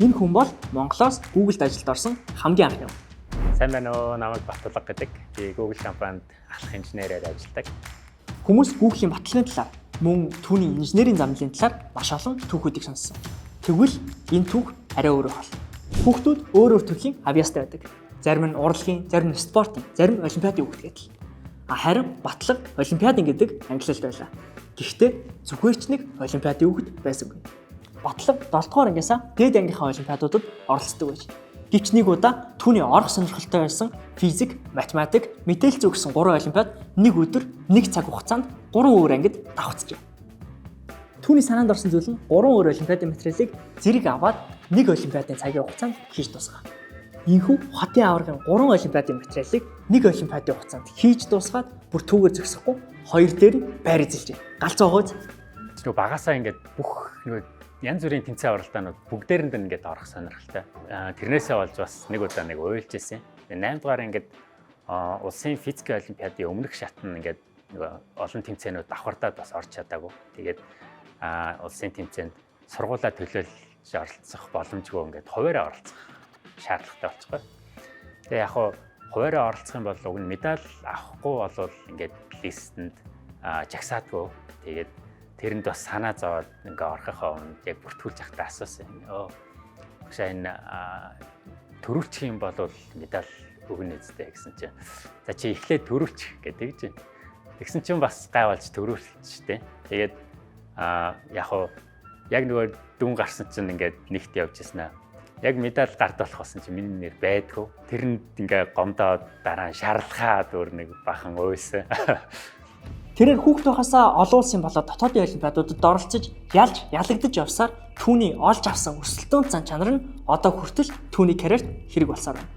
Энэ хүн бол Монголоос Google-д ажилд орсон хамгийн анхны хүн. Сайн байна уу? Намайг Батулга гэдэг. Би Google компанид ахлах инженерээр ажилладаг. Хүмүүс Google-ийн баталгааны талаар, мөн түүний инженерийн замналын талаар маш олон түүхүүдийг сонссон. Тэгвэл энэ түүх арай өөр хол. Хүүхдүүд өөр өөр төрлийн авьяастай байдаг. Зарим нь урлагийн, зарим нь спортын, зарим нь олимпиадын хүүхд гэдэл. А харин Батлага олимпиадын гэдэг ангилалд байлаа. Гэхдээ зүгээр ч нэг олимпиадын хүүхэд байсангүй. Батлага 7 дугаар ангиасаа дээд ангийнхаа олимпиадуудад оролцдог байж. Гэвч нэг удаа түүний орох сонирхолтой байсан физик, математик, мэдээлэл зүй гэсэн гурван олимпиад нэг өдөр, нэг цаг хугацаанд гурван өөр ангид давхцжээ. Түүний санаанд орсон зүйл нь гурван өөр олимпиадын материалыг зэрэг аваад нэг олимпиадын цагийн хугацаанд хийж дуусгах. Ийнхүү хотын аваргын гурван олимпиадын материалыг нэг олимпиадын хугацаанд хийж дуусгаад бүр түүгээр зогсохгүй хоёр дээр нь байр эзэлжээ. Галзуу хөөз. Нөгөө багасаа ингээд бүх нөгөө янз бүрийн тэмцээн оролдоонууд бүгдээрэнд нь ингээд орох сонирхолтой. Тэрнээсээ болж бас нэг удаа нэг уйлж ирсэн. 8 дугаар ингээд улсын физикийн олимпиадын өмнөх шат нь ингээд нөгөө олон тэмцээнүүд давхардаад бас орж чадаагүй. Тэгээд улсын тэмцээнд сургуулаа төлөөлж оролцох боломжгүй, ингээд хуваараа оролцох шаардлагатай болчихгоо. Тэгээ яг хуу хуваараа оролцох юм бол уг нь медаль авахгүй бол ингээд list энд жагсаадгүй. Тэгээд тэрэнд бас санаа зовоод ингээ орохынхоо өмнө яг бүртгүүлж явахдаа асуусан. Өө багшаа, энэ төрүүлчих юм бол медаль өгнө үстэй гэсэн чинь, за, чи эхлээд төрүүлчих гэдэг чинь. Тэгсэн чинь бас гай болж төрүүлчихтэй. Тэгээд яг хуу яг нөгөө дүн гарсан чинь ингээд нэгт явж ирсэн аа. Яг медаль гард болох болсон чинь миний нэр байдгүй. Тэрэнд ингээ гомдоод, дараа нь шаралхаад өөр нэг бахан уйсан. Тэрээр хүүхэд байхасаа олон улсын болоод дотоодын олимпиадуудад оролцож, ялж ялагдаж явсаар түүний олж авсан өрсөлдөөн зан чанар нь одоо хүртэл түүний карьерт хэрэг болсоор байна.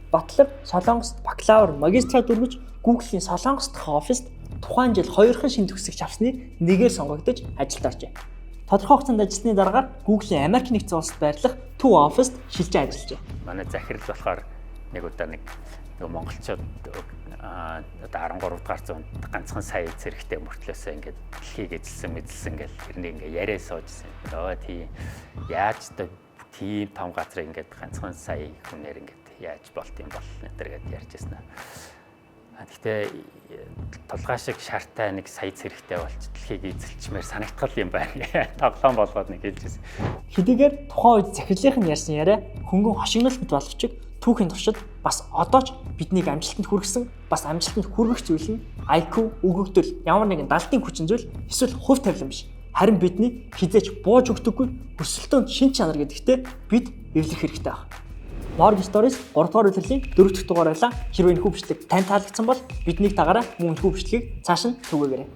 Батлага Солонгост бакалавр, магистраа дөрвөж, Google-ийн Солонгос дахь оффист тухайн жил хоёрхан шинэ төгсөгч авсны нэгээр сонгогдож ажилд оржээ. Тодорхой хугацаанд ажилласны дараагаар Google-ийн Америк нэгдсэн улсад байрлах төв оффист шилжин ажиллажээ. Манай захирал болохоор нэг удаа нэг нөгөө монголчууд одоо 13 дугаар зуунд ганцхан сая зэрэгтэй мөртлөөсөө ингээд дэлхийг эзэлсэн мэзэлсэн гэл тэрнийг ингээд яриа суужсэн. Өө тий, яаж одоо тийм том газар ингээд ганцхан сая хүнээр ингээд яаж болт юм бол энэ төр гэд ярьж байсан. Гэхдээ тулгаа шиг шартай нэг сая цэрэгтэй болж дэлхийг эзэлчмээр санагдгал юм байна. Тоглоом болгоод нэг хэлж байсан. Хэдийгээр тухайн үед захирлынх нь ярьсан яриа хөнгөн хошигнол мэт боловч түүхийн туршид бас одоо ч биднийг амжилтанд хүргэсэн, бас амжилтанд хүргэх зүйл нь IQ, өгөгдөл, ямар нэгэн далдын хүчин зүйл эсвэл хувь тавилан биш. Харин бидний хэзээ ч бууж өгдөггүй өрсөлдөөнд шинж чанар гэдэгтээ бид эвлэрэх хэрэгтэй байна. Morg Stories 3 дугаар улирлын 4 дахь дугаар байлаа. Хэрвээ энэхүү бичлэг тань таалагдсан бол биднийг дагаарай, мөн энэхүү бичлэгийг цааш нь түгээгээрэй.